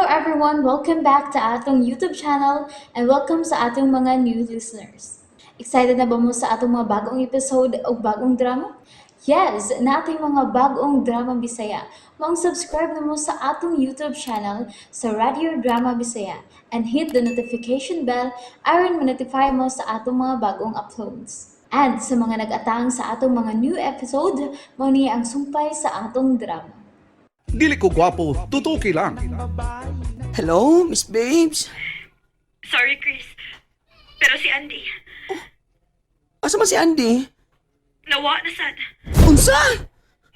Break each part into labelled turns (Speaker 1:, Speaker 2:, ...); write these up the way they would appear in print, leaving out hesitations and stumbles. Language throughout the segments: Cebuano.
Speaker 1: everyone! Welcome back to atong YouTube channel and welcome sa atong mga new listeners. Excited na ba mo sa atong mga bagong episode o bagong drama? Yes, nating mga bagong drama Bisaya. Maong subscribe na mo sa atong YouTube channel sa Radio Drama Bisaya and hit the notification bell aron ma-notify mo sa atong mga bagong uploads. And sa mga nag-atang sa atong mga new episode, mao ni ang sumpay sa atong drama.
Speaker 2: Dili ko gwapo, tutuki lang.
Speaker 3: Hello, Miss Babes?
Speaker 4: Sorry, Chris. Pero si Andy,
Speaker 3: Asa man si Andy?
Speaker 4: nawa na sad.
Speaker 3: Unsa?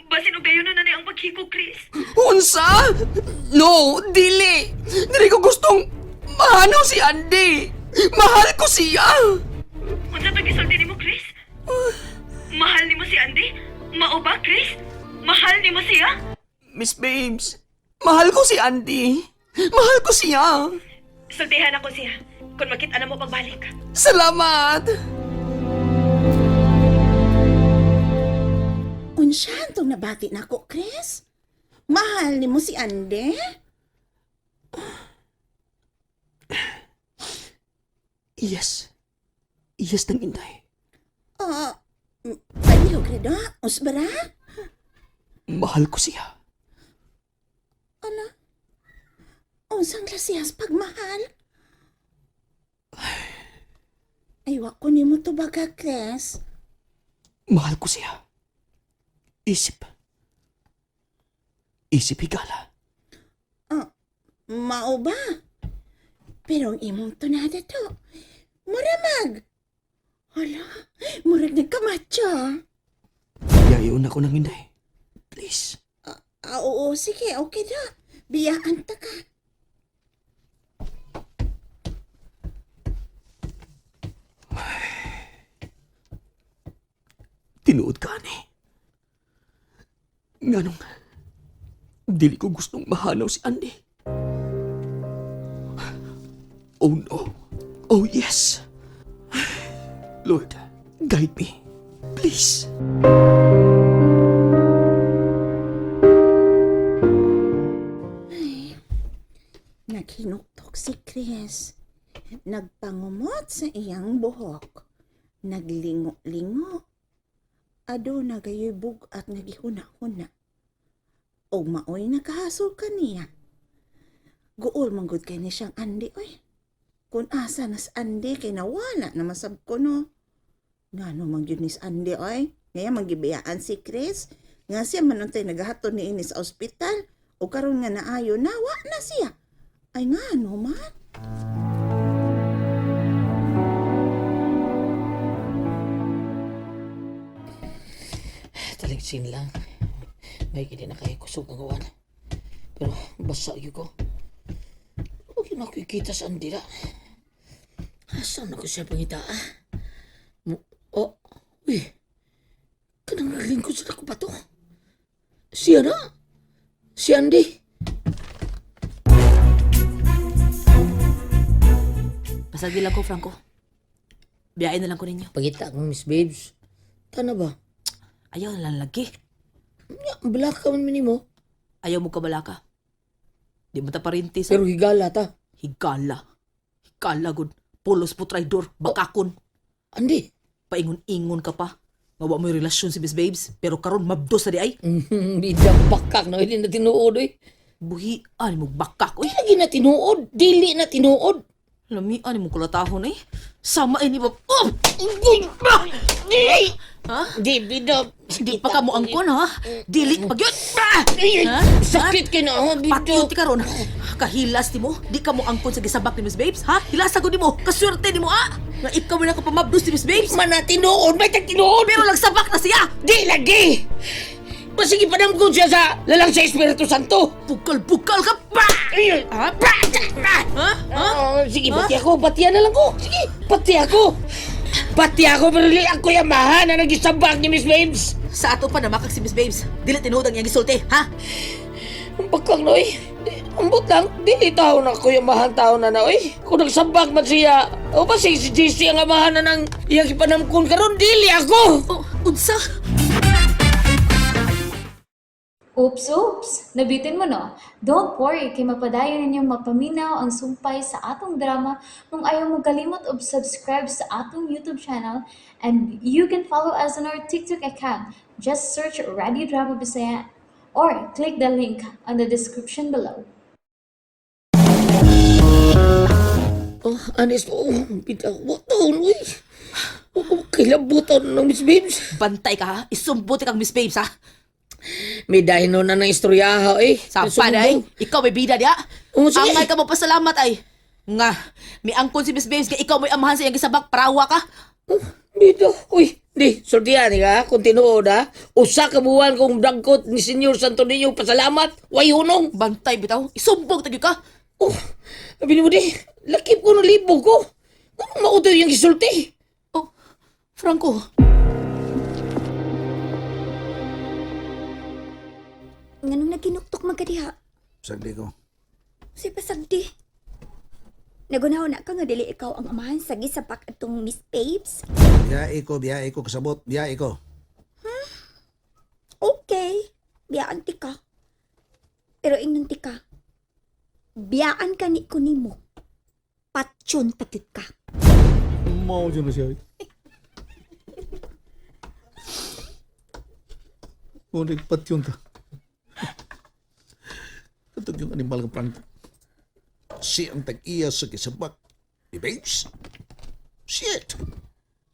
Speaker 4: Basin ugayon na na niya ang paghiko, Chris.
Speaker 3: Unsa? No, dili. Dili ko gustong mahanaw si Andy. Mahal ko siya.
Speaker 4: Unsa to gisulti nimo, Chris? Mahal nimo si Andy? Mao ba, Chris? Mahal nimo siya?
Speaker 3: Miss Babes, mahal ko si Andy. Mahal ko siya.
Speaker 4: Sultihan ako siya. Kung makita na mo pagbalik.
Speaker 3: Salamat.
Speaker 5: Unsa tong nabati nako, Chris? Mahal nimo si Ande?
Speaker 3: Yes. Yes nang inday.
Speaker 5: Ah, palihog ra do? Usbara?
Speaker 3: Mahal ko siya.
Speaker 5: Ala? Unsang lasihas pagmahal? Ay, wa ko nimo tubaga, Chris.
Speaker 3: Mahal ko siya. Isip. Isip higala.
Speaker 5: Mao ba? Pero ang imong tunada to, muramag. Hala, murag nagkamatcha.
Speaker 3: Yayon ako ng inday. Please.
Speaker 5: Ah, oo, sige, okay na. Biyaan ta ka.
Speaker 3: Tinuod ka ni. Nganong, dili ko gustong mahanaw si Andy. Oh no. Oh yes. Lord, guide me. Please.
Speaker 5: Naghinuktok si Chris. Nagpangumot sa iyang buhok. Naglingo-lingo. Ado na gayoy bug-at nagihuna-huna. Og maoy nakahasol kaniya. Guol manggod kay ni siyang Andy oy. Kung asa nas Andy kay nawala na masab ko no. Ngano man gyud ni si Andy oy. Ngaya manggibiyaan si Chris. Nga siya manuntay naghahaton ni ini sa ospital. O karon nga naayo na wa na siya. Ay nga, no man.
Speaker 6: Taligsin lang. May hindi na kayo kusog ang uwan. Pero basa yun ko. Huwag yun ako ikita sa andira. Asa na ko siya pangita ah? Oh, uy. Kanang naglingkod sa ko ba to? Siya na? Si Andy?
Speaker 7: Pasagil lang ko, Franco. Biyain na lang ko ninyo.
Speaker 6: Pangita akong Miss Babes. Tana ba?
Speaker 7: Ayaw na lang lagi.
Speaker 6: Nya, Black ka man mo.
Speaker 7: Ayaw mo kabalaka. Di mo ta parintis.
Speaker 6: Pero higala ta.
Speaker 7: Higala. Higala, good. Pulos po traidor. Bakakon.
Speaker 6: Andy.
Speaker 7: Paingon-ingon ka pa. Mawa mo yung relasyon si Miss Babes. Pero karon mabdos na di ay.
Speaker 6: Bida bakak na hindi na tinuod eh.
Speaker 7: Buhian mo bakak. Uy,
Speaker 6: Lagi na tinuod. Dili na tinuod.
Speaker 7: lamian mo kulatahon eh. Sama ini ba? Oh! Ha?
Speaker 6: Di, bida.
Speaker 7: Di pa ka mo angkon ha? Dili pag yun. Ah! Ha?
Speaker 6: Sakit kay na, ha, bida.
Speaker 7: Patyo ti karon. Kahilas ti mo. Di ka mo angkon sa gisabak ni Miss Babes, ha? Hilas ko ni mo. Kaswerte ni mo, ah. Nga ikaw man ako pamabdos ni Miss Babes.
Speaker 6: Mana tinuod, may tag tinuod.
Speaker 7: Pero nagsabak na siya.
Speaker 6: Di lagi. Masige pa ko siya sa lalang sa Espiritu Santo.
Speaker 7: Bukal-bukal ka pa.
Speaker 6: Ay,
Speaker 7: Ha? Ha? Ha?
Speaker 6: Ah, sige, pati ako. Patiya na lang ko. Sige, pati ako. Pati ako, pero di ako yamahan na nagisabak ni Miss Babes.
Speaker 7: Sa ato pa namakag si Miss Babes. Dili tinuod ang iyang gisulti, ha?
Speaker 6: Ang bakang na, oy. Ambot lang, dili tao na ko yamahan tao na na, oy. Kung nagsabak man siya, o ba si JC ang amahan na ng iyang ipanamkon karon, dili ako!
Speaker 7: Oh, unsa?
Speaker 1: Oops, oops! Nabitin mo, no? Don't worry, kay mapadayon ninyong mapaminaw ang sumpay sa atong drama kung ayaw mo kalimot og subscribe sa atong YouTube channel, and you can follow us on our TikTok account. Just search Radio Drama Bisaya or click the link on the description below.
Speaker 6: Oh, honest, oh, bitaw, taon, uy. Oh, kilabutan ng Miss Babes.
Speaker 7: Bantay ka ha. Isumbot kang Miss Babes ha.
Speaker 6: May dahil na ng istoryaha, eh.
Speaker 7: Sampan ay. Ikaw may bida diya.
Speaker 6: Oh, sige.
Speaker 7: Angay ka mo pasalamat ay. Nga, may angkon si Miss Babes kay ikaw may amahan sa iyang gisabak, parawa ka.
Speaker 6: Oh, dito. Uy, di, sultihan ka, kung tinuod ha. Usa ka buwan kong dagkot ni Senyor Santo Niño pasalamat, way hunong.
Speaker 7: Bantay bitaw, isumbong tagyo ka.
Speaker 6: Oh, sabi mo di, lakip ko ng libo ko. Anong mautoy yung gisulti?
Speaker 7: Oh, Franco.
Speaker 8: Nganong nagkinuktok man ka diha?
Speaker 2: Sagdi ko.
Speaker 8: Si pasagdi. Nagunaw na ka nga dili ikaw ang amahan sa gisapak atong Miss Babes.
Speaker 2: Biyahe ko kasabot, biyahe ko.
Speaker 8: Okay, biyaan ti ka. Pero ingnon ti ka. Biyaan ka ni kunimo. Patyon takit ka.
Speaker 2: Mao jud na siya. Ngunit patyon ta. Katog yung animal nga prank. Si ang tag-iya sa kisabak. Ni Babes? Shit!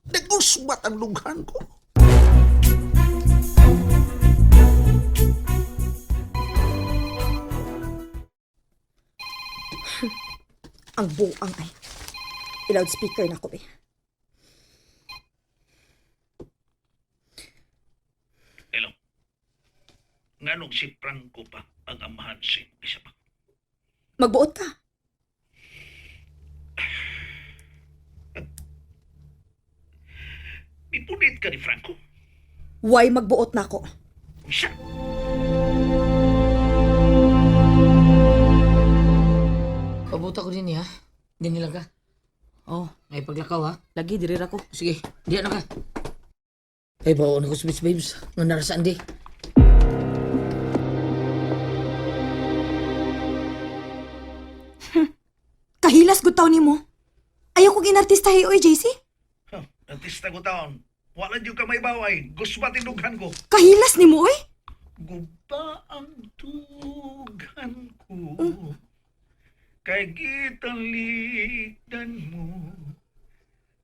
Speaker 2: Nag-usbat ang lughan ko.
Speaker 8: Ang buang ay. I-loudspeaker na ko be.
Speaker 9: Hello. Nganong si Franco pa ang amahan sa imong isa pa?
Speaker 8: Magbuot ka.
Speaker 9: Mipunit ka ni Franco.
Speaker 8: Why magbuot na ako?
Speaker 9: Unsa?
Speaker 6: Pabuta ko din ha. Hindi nila ka.
Speaker 7: Oh,
Speaker 6: May paglakaw ha.
Speaker 7: lagi diri ra ko.
Speaker 6: Sige, diyan na ka. Ay, bawa na ko sa Miss Babes. Nga narasaan di.
Speaker 8: Kahilas gud taw nimo. Ayaw ko ginartista oy, JC.
Speaker 9: Huh, artista ko taon. Wala jud ka may baway. Gusbat dughan ko.
Speaker 8: Kahilas nimo oy.
Speaker 9: Guba ang dughan ko. Kay gitalikdan mo.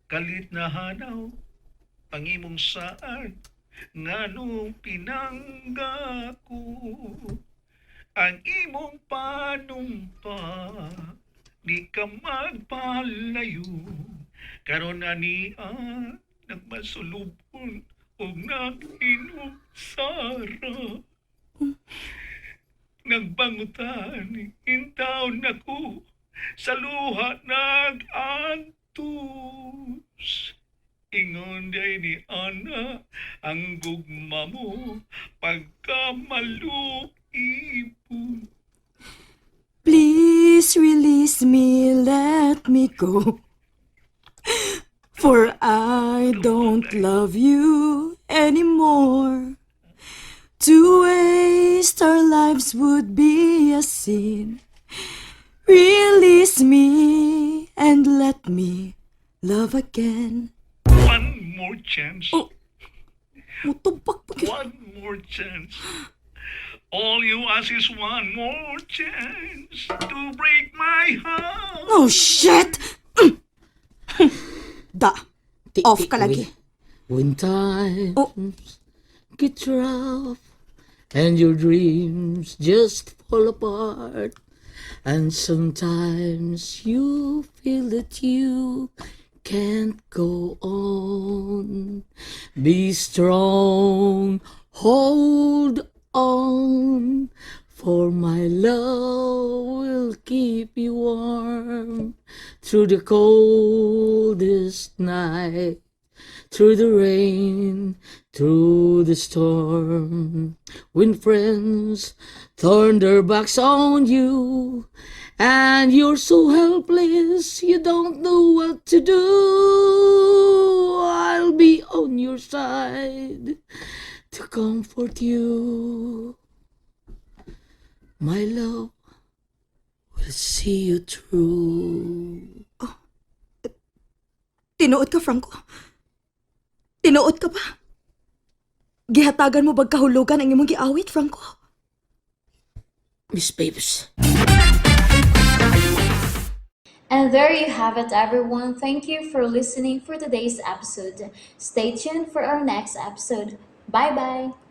Speaker 9: Kalit na hanaw ang imong saad nganong pinangga ko ang imong panumpa di ka magpalayo karon ani ang nagmasulubon og nag-inusara nagbangutan intaon nako sa luha nag-antos ingon day ni Ana ang gugma mo pagkamaluibon.
Speaker 10: Please release me, let me go. For I don't love you anymore. To waste our lives would be a sin. Release me and let me love again.
Speaker 9: One more chance.
Speaker 10: Oh. Mutubak pa gyud.
Speaker 9: One more chance. All you ask is one more chance to break my heart.
Speaker 10: Oh shit! Da. Off ka lagi.
Speaker 6: When times
Speaker 10: Oh.
Speaker 6: get rough and your dreams just fall apart and sometimes you feel that you can't go on. Be strong, hold on, for my love will keep you warm through the coldest night, through the rain, through the storm. When friends turn their backs on you and you're so helpless, you don't know what to do. I'll be on your side to comfort you. My love will see you through.
Speaker 10: Tinuod ka, Franco. Tinuod ka ba? Gihatagan mo bag kahulugan ang imong giawit, Franco?
Speaker 6: Miss Babes.
Speaker 1: And there you have it, everyone. Thank you for listening for today's episode. Stay tuned for our next episode. Bye bye.